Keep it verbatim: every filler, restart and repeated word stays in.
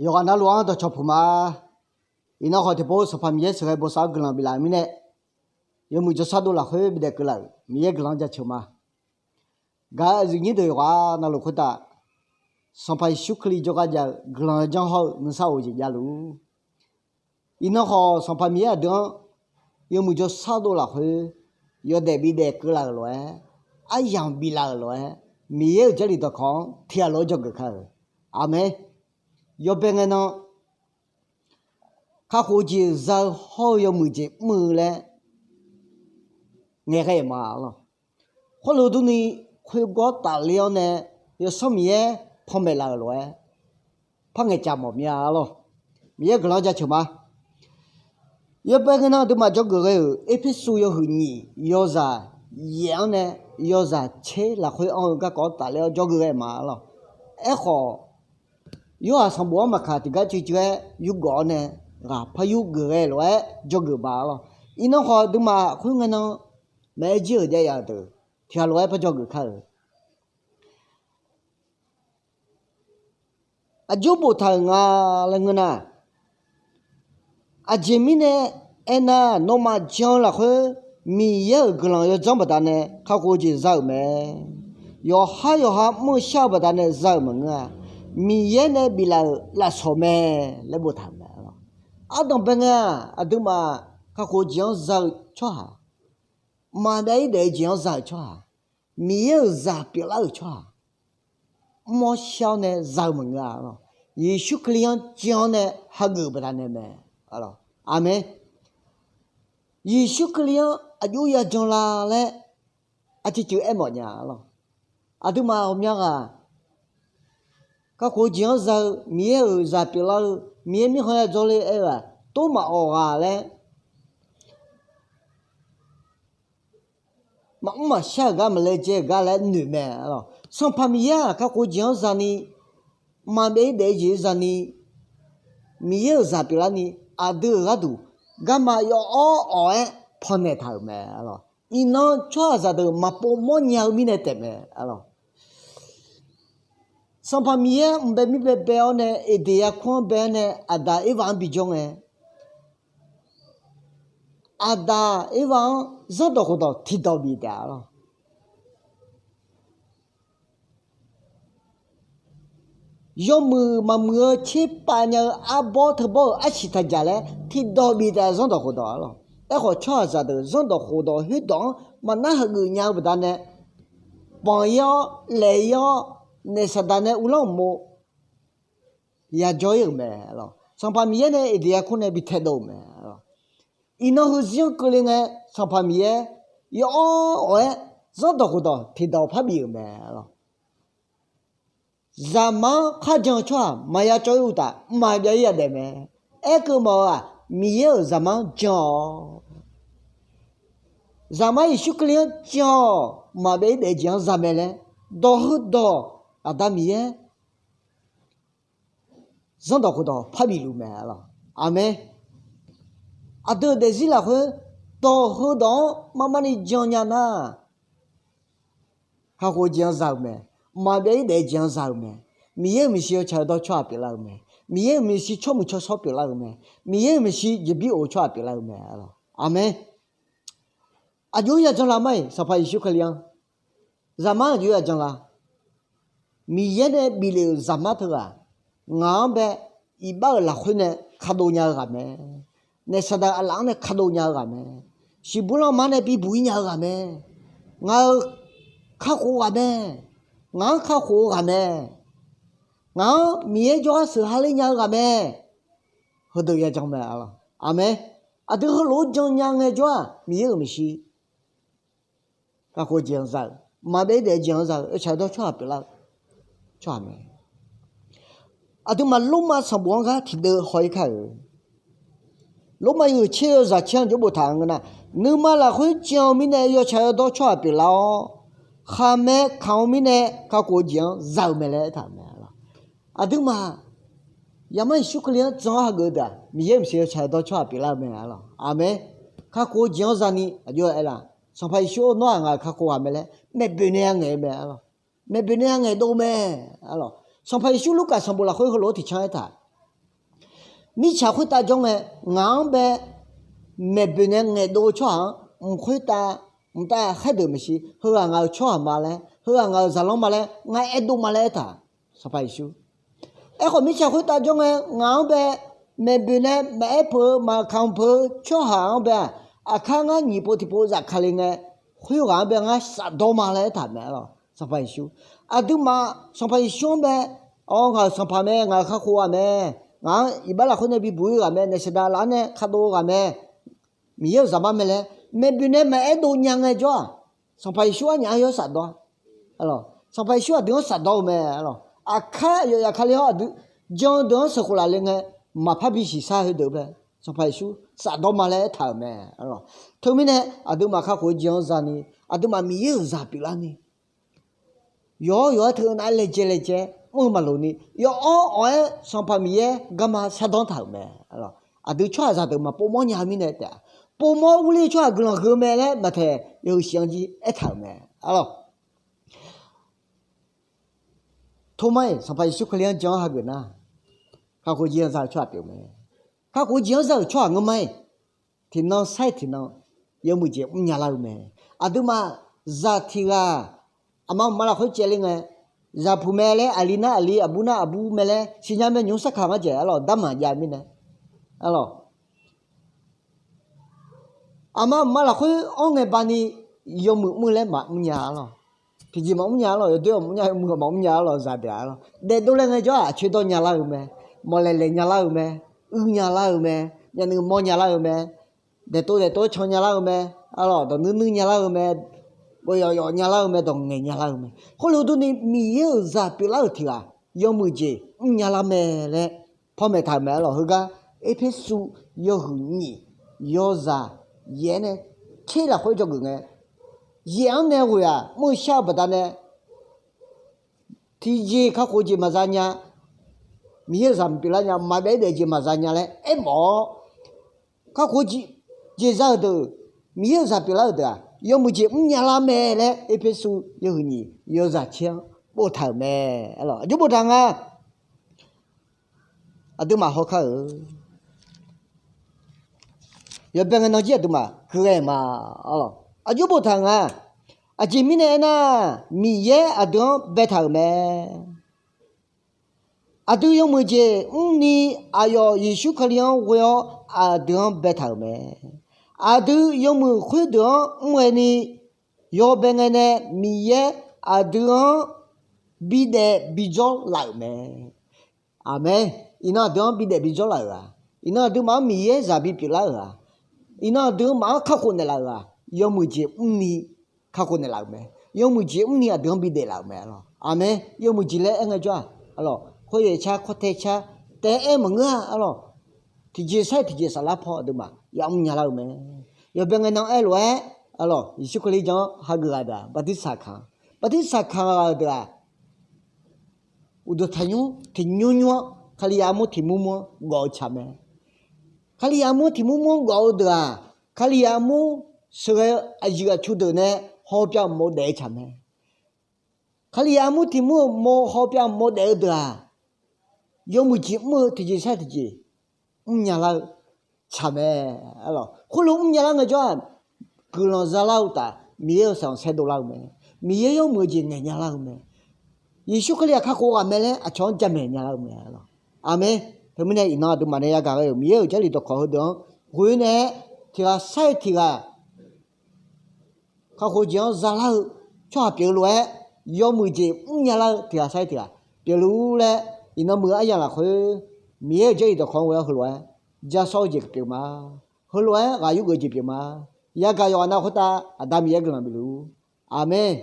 Yawqghaq navluf-anr dawqcawq puq ma. Iqnan khawf tiqpov Sanqpaq Miqyaer sheuqghae bosav-awr guiqlanq biflaf-euq mirnae, yawmuiq jawrshar dov lafkhoer bidaef keuvlaf-euq Miqyaer guiqlanq-anr jaceuq ma. Gaq-euq aqyuif nyir deuq yawqghaq navluf khoertav, Sanqpaq Yeqsur Kali jawrgar jav-eu guiqlanq-eu janr hawr-eu nuisar of-eu jeq javluf-ur. Iqnan khawf Sanqpaq Miqyaer aqdui-anr yawmuiq jawrshar dov lafkhoer yawdaef bidaef keuvlaf-euq lof-aer, aryamq biflaf-euq lof-aer, Miqyaer-euq Jarlif dawqkawq-anr tiqghaq lof-aer dzawgeuf kar-euq. Aqmeq. Yawbae ngae nan kakhof-eu jeq za-eu hawr-eu yawmuiq jeq mr-eu laer ngaeqghae-euq ma lawq. Khoerlof durni, khoergawr tafler-awr nae Yawsanr Miqyaer panmaeq laf-euq lof-aer par ngaeqcaf mawf mir-a lawq. Miqyaer guiqlanq-anr jaceuq ma. Yawbae ngae nan aqduimaf dzawgeuf ghae-euq Erpersu yawhuiq nyiq yawzaq yaef-anr nae yawzaq tser lafkhoer anr-eu garkawv-anr tafler-awr dzawgeuf ghae ma lawq. Aerkhawf, Yorhaq sanqbof-anr maqkaq tiqgar cuiv cuiv-aer yurgawf-awr nae ghaq par yurgeuf ghae lof-aer dzawgeuf ma lawq. Iqnan khawf aqduimaf khoerngae nan maqaer jir-euq jav yaf-euq deuq tiqghaq lof-aer par dzawgeuf kar-euq. Aqjox boftaq-euq nga laer ngeur nar, aqjeq mirnae aernar, nawmaf jan-eu lafkhoer Miqyaer-euq guiqlanq yawdzanr baqdanae kakhof-eu jeq za-euq mae. Yawqhar yawqha mr-eu shar-eu baqdanae za-euq maqngeur-a. Miqyaer nae biflaf-euq lafsawq mae laer boftaq-euq mae. Ardanqbae ngae-aq, aqduimaf kakhof-eu jeq-anr za-eu tsawrhaq, maqbyav-ir daef-eu jeq-anr za-euq tsawrhaq, Miqyaer-euq zaq pyeuflar-euq tsawrhaq, mr-awr shar-awr nae za-eu maqngeur-a lawq. Yeqsur Kali-anr jan-awr nae hageuf-euq baqdanae mae. Aqmeq. Yeqsur Kali-anr aqjox yajan la laer aqcuiv cuiv aermawf nya lawq. Aqduimaf ghawqmya ghaq kakhof-eu jeq-anr za-eu, Miqyaer-euq zaq pyeuflar-eu, Miqyaer mirkhanq ya dzawrle aer-eu-aq, tov maqawq ghaq laer maqmr maqshar-euq gar maqlaejae-euq gar laer noeq mae lawq. Sanqpaq Miqyaer-aq kakhof-eu jeq-anr zani, maqbyav-ir daef-eu jeq-anr zani, Miqyaer-euq zaq pyeuflarni, aqdui-euq gharduq garma yawawr awq-aer pannaeq taq-euq mae lawq. Iqnan tsawrhaqzaq deuq maqpov mawrnya-eu mirnae taefmae lawq. Sanqpaq Miqyaer mqbae mir baebae-awr nae Eqdeq yarkmr-anr bae-awr nae Aqdaq Ervav-anr bijawr ngae, Aqdaq Ervav-anr zanrdawq khofdawq tiqdawq bif taef-a lawq. Yawmuiq maqmuiq-eu tserpav nya-eu arbawr teubawr-euq arsiq taqjaq laer tiqdawq bif taef-a zanrdawq khofdawq-a lawq. Aerkhawf tsawrhaqzaq deuq zanrdawq khofdawq khoerdawq-anr maqnar hageuf nya-eu baqdanae, banq-ir-awr laef-ir-awr naef Saqdaq nae uvlanr uqmov yajawr-ir-euq mae lawq. Sanqpaq Miqyaer nae Eqdeq yarkmr nae bi taedov-euq mae lawq. Iqnan heuzir-anr keuvle ngae, Sanqpaq Miqyaer yawawr awq-aer zanrdawq khofdawq tiqdawq parbif-euq mae lawq. Zaqmar-anr kharjan-eu tsawrhaq maqya cawv-ir uqtaf mqmaq byav-ir yadaef mae. Aerkeuv mawf-eu-aq, Miqyaer-euq zaqmar-anr jan-awq. Zaqmar Yeqsur Kali-anr jan-awq, maqbyav-ir daef-eu jeq-anr za mae laer dawq heudawq Aqda Miqyaer zanrdawq khofdawq parbif luf mae lawq. Aqmeq. Aqdui-euq daefzir lafkhoer dawq heudawq-anr marmarni jan nya nar, kakhof-eu jeq-anr za-eu mae. Maqbyav-ir daef-eu jeq-anr za-eu mae. Miqyaer-euq maeqshi yawtsaq yawdawr tsawrhaq pyeuflar-eu mae. Miqyaer-euq maeqshi tsawrmuiq tsawrshawr pyeuflar-eu mae. Miqyaer-euq maeqshi jeqbir of-eu tsawrhaq pyeuflar-eu mae lawq. Aqmeq. Aqjox-aer yajan la mar-iq Sanqpaq Yeqsur Kali-anr, zaqmar aqjox-aer yajan la. Miqyaer nae bif lef-euq zaqmar teughaq ngaq-anr bae iqbax-euq lafkhoer nae kadov nya-eu ghaq mae. Naef Saqdaq aqlaf-anr nae kadov nya-eu ghaq mae. Shiqburlanr mar nae bibuq-ir nya-eu ghaq mae. Ngaq-euq kakhof ghaq mae. Ngaq-anr kakhof-eu ghaq mae. Ngaq-anr Miqyaer jawrgar sheuq ha ler nya-eu ghaq mae. Heudeuq yajan mae lawq. Aqmeq. Aqdui heulof-aer jan nya ngaejawr-aq, Miqyaer-euq maeqshi kakhof-eu jeq-anr za-eu, maqbyav-ir daef-eu jeq-anr za-eu yawtsaq yawdawr tsawrhaq pyeuflar-eu tsawrhaq mae. Aqduimaf Lormav sanqbof-anr gar tiqdeuv haw-ir kar-euq. Lormav yawhuiq tser yawzaq tser-anr jawr boftaq-eu ngeur nar, nuima lafkhoer jan-eu mirnae yawtsaq yawdawr tsawrhaq pyeuflar-awr, khaqmae kamq-eu mirnae kakhof-eu jeq-anr za-eu mae laer aertaq-euq mae lawq. Aqduimaf Zaqmar Yeqsur Kali-anr jan-awr hageuf-eu deuq-aq, Miqyaer-euq maeqshi yawtsaq yawdawr tsawrhaq pyeuflar-eu mae lawq. Aqmeq. Kakhof-eu jeq-anr zani aqjox-aer aer la? Sanqpaq Yeqsur-or, nawr-aq ngaq-euq kakhof ghaq mae laer maeqboeq nae ya ngaeq-eu mae lawq. Maeqboeq nae ya ngaeq dov mae lawq. Sanqpaq Yeqsur Lurkaf sanqbof lafkhoer heulof-aer tiqcanr aertaq. Mirtsaq khoertav jawr ngae, ngaq-anr bae maeqboeq nae ngaeqdov-eu tsawrhaq-anr mq khoertav mqtav khaerdeuq maeqshi, heughaq ngaq-euq tsawrhaq ma laer, heughaq ngaq-euq zaqlanr ma laer ngar aerdov ma laer aertaq, Sanqpaq Yeqsur. Aerkhawf, mirtsaq khoertav jawr ngae, ngaq-anr bae maeqboeq nae maqaer peuq-eu, maqkamq peuq-eu tsawrhaq-anr bae-aq, aqkar ngar nyiq pov tiqpov zafkale ngae, khoerghaq-anr bae ngar shafdawr ma laer aertaq mae, arlawq, Sanqpaq Yeqsur. Aqduimaf Sanqpaq Yeqsur-anr bae, awr, ngaq-euq Sanqpaq mae, ngaq-euq kakhof ghaq mae, ngaq-anr iqbax lafkhoer nae bibuq-ir ghaq mae, naef saqdaq laf-anr nae kadov ghaq mae, Miqyaer-euq zaqmar mae laer maeqboeq nae maqaer dov nya ngae jawr-aq, Sanqpaq Yeqsur arnyaf-anr yawshaf dawr-a. Arlawq, Sanqpaq Yeqsur aqdui-anr shafdawr-eu mae, arlawq. Aqkar yawf yaf kali-awr aqdui jan-eu deuq-anr sheuqkhof laf le ngae, maqpar bisiq sar heudeuq bae, Sanqpaq Yeqsur shafdawr ma laer aertaq-euq mae, arlawq. Teumirnae aqduimaf kakhof-eu jeq-anr zani, aqduimaf Miqyaer-euq zaq pyeuflarni, yawq-awr yawq-aer teu nav-aer laejae laejae mr-eu maqloq ni, yawf-awr awq-aer Sanqpaq Miqyaer garma shardanr taq-euq mae, arlawq. Aqdui tsawrhaqzaq deuq maqpov mawr nya-eu mirnae taef-a, pov mawr urler-eu tsawrhaq guiqlanq huiq-eu mae laer Maqtaeq yawhuiq shif-anr jir aertaq-euq mae, arlawq. Tormar-iq Sanqpaq Yeqsur Kali-anr jan-anr hageuf nar, kakhof-eu jeq-anr za-eu tsawrhaq pyeuf mae. Kakhof-eu jeq-anr za-euq tsawrhaq ngeurma-iq, tiqnan sar-iq tiqnan yawmuiq jeq mrnya lar-eu mae. Aqduimaf zaq tiq ghaq aqma mqma lafkhoer caevler ngae, zaqpuq mae laer aqli nar aqli, aqbur nar aqbur mae laer siqnya mae, nymq-mr sarkaq ngar jaeq, arlawq, darmaf jav mirnae, arlawq. Aqma mqma lafkhoer anr ngae bani yawmuiq mr-eu laer maqmr nya, arlawq. Tiqjeq maqmr nya, arlawq, yawdoer maqmr nya, yawmuiq maqmr nya, arlawq, zaqdeuq-aq, arlawq. Daefdov laer ngaejawr-aq, aqcoer dawr nya lar-eu mae, mawqlaeq laeq nya lar-eu mae, uir nya lar-eu mae, myavnuiv mawr nya lar-eu mae, daeftof daeftof can nya lar-eu mae, arlawq, dawq nuir nuir nya lar-eu mae, gawqyawf yawf nya lar-eu mae, dawq ngaeq nya lar-eu mae. Khoerlof durni Miqyaer-euq zaq pyeuflar-euq tiq ghaq yawmuiq jeq mrnya lar mae laer panmaeq taq-euq mae, arlawq. Heugar Erpersu yawhuiq nyiq yawzaq yaef-aer nae tser lafkhoer dzawgeuf ngae, yaef-anr nae ghoeq-aq mr-eu shar-eu baqdanae tiqjeq kakhof-eu jeq maqza nya, Miqyaer-euq zaq maqpyeuf lar nya, maqbaef-aer daef jeq maqza nya laer aermawf-awr, kakhof-eu jeq za-euq deuq, Miqyaer-euq zaq pyeuflar-euq deuq-aq, yawmuiq jeq mrnya lar mae laer Erpersu yawhuiq nyiq yawzaq tser-anr boftaq-euq mae, arlawq. Aqjox boftaq nga, aqduimaf hawkar-eu yawbae ngae nan jir aqduimaf keuvghae ma, arlawq. Aqjox boftaq nga, aqjeq mirnae aernar, Miqyaer aqdui-anr baetaq-euq mae. Aqdui yawmuiq jeq mrni aqyawf Yeqsur Kali-anr ghoe-awr aqdui-anr baetaq-euq mae. Aqdui yawmuiq khoerdeuq-anr mr ghaeni yawbae ngae nae Miqyaer aqdui-anr bidaef bijawr laf-euq mae. Aqmeq. Iqnan aqdui-anr bidaef bijawr laf-euq-aq, iqnan aqduimaf-anr Miqyaer zaq bipyeuf lar-euq-aq, iqnan aqduimaf-anr kakhof naeqlaf-euq-aq, yawmuiq jeq mrni kakhof naeqlaf-euq mae. Yawmuiq jeq mrni aqdui-anr bidaef laf-euq mae, arlawq. Aqmeq. Yawmuiq jeq laer aer ngaejawr-aq, arlawq, khoeryaeq car kawrtae car taef-aer aer maqngeur-a, arlawq. Tiqjeq sar-iq tiqjeq saflar paw aqduimaf yamr nya lar-eu mae. Yawbae ngae nan aerlof-aer, arlawq, Yeqsur Kali jan-anr hageuf ghaq deuq-aq, bartirsaq kaq-a. Bartirsaq kaq ghaq-euq deuq-aq, uqduq taqnymr tiqnymr nymr-anr Kali-aq armur tiq mur mur-anr gawf-eu tsaq mae. Kali-aq armur tiq mur mur-anr gawf-eu deuq-aq, Kali-aq armur sheuqghae-eu aqyuif aqtsu deuq nae hawpyav mawf daef-eu tsaq mae. Kali-aq armur tiq mur-eu mawf hawpyav mawf daef-eu deuq-aq, yawmuiq jeq mr-eu tiqjeq sar-iq tiqjeq mrnya lar-eu tsaq mae. Arlawq, khoerlof mrnya lar ngaejawr-aq, guiqlanq zalar-eu uqtaf Miqyaer-euq saeqghanq saerdov lar-eu mae. Miqyaer yawmuiq-eu jeq ngaeq nya lar-eu mae. Yeqsur Kali-aq kakhof ghaq mae laer aqcawq-anr jamaeq nya lar-eu mae, arlawq. Aqmeq. Teumirnae iqnan aqduimaf nae yagaq ghae-euq Miqyaer-euq Jarlif dawqkawq heudeuq-anr ghoe nae-aer tiq ghaq sar-iq tiq ghaq kakhof jeq-anr zalar-eu tsawrhaq pyeuf-eu lof-aer, yawmuiq jeq mrnya lar-eu tiq ghaq sar-iq tiq ghaq pyeuf luf-ur laer, iqnan muiq-eu aryamq lafkhoer Miqyaer-euq Jarlif dawqkawq-anr ghoe-awr heulof-aer ja sawr-eu jeq pyeuf ma. Heulof-aer ghaq yurgeuf jeq pyeuf ma. Yagaq yawqghaq nav khoertav Aqda Miqyaer guiqlanq bif luf-ur. Aqmeq.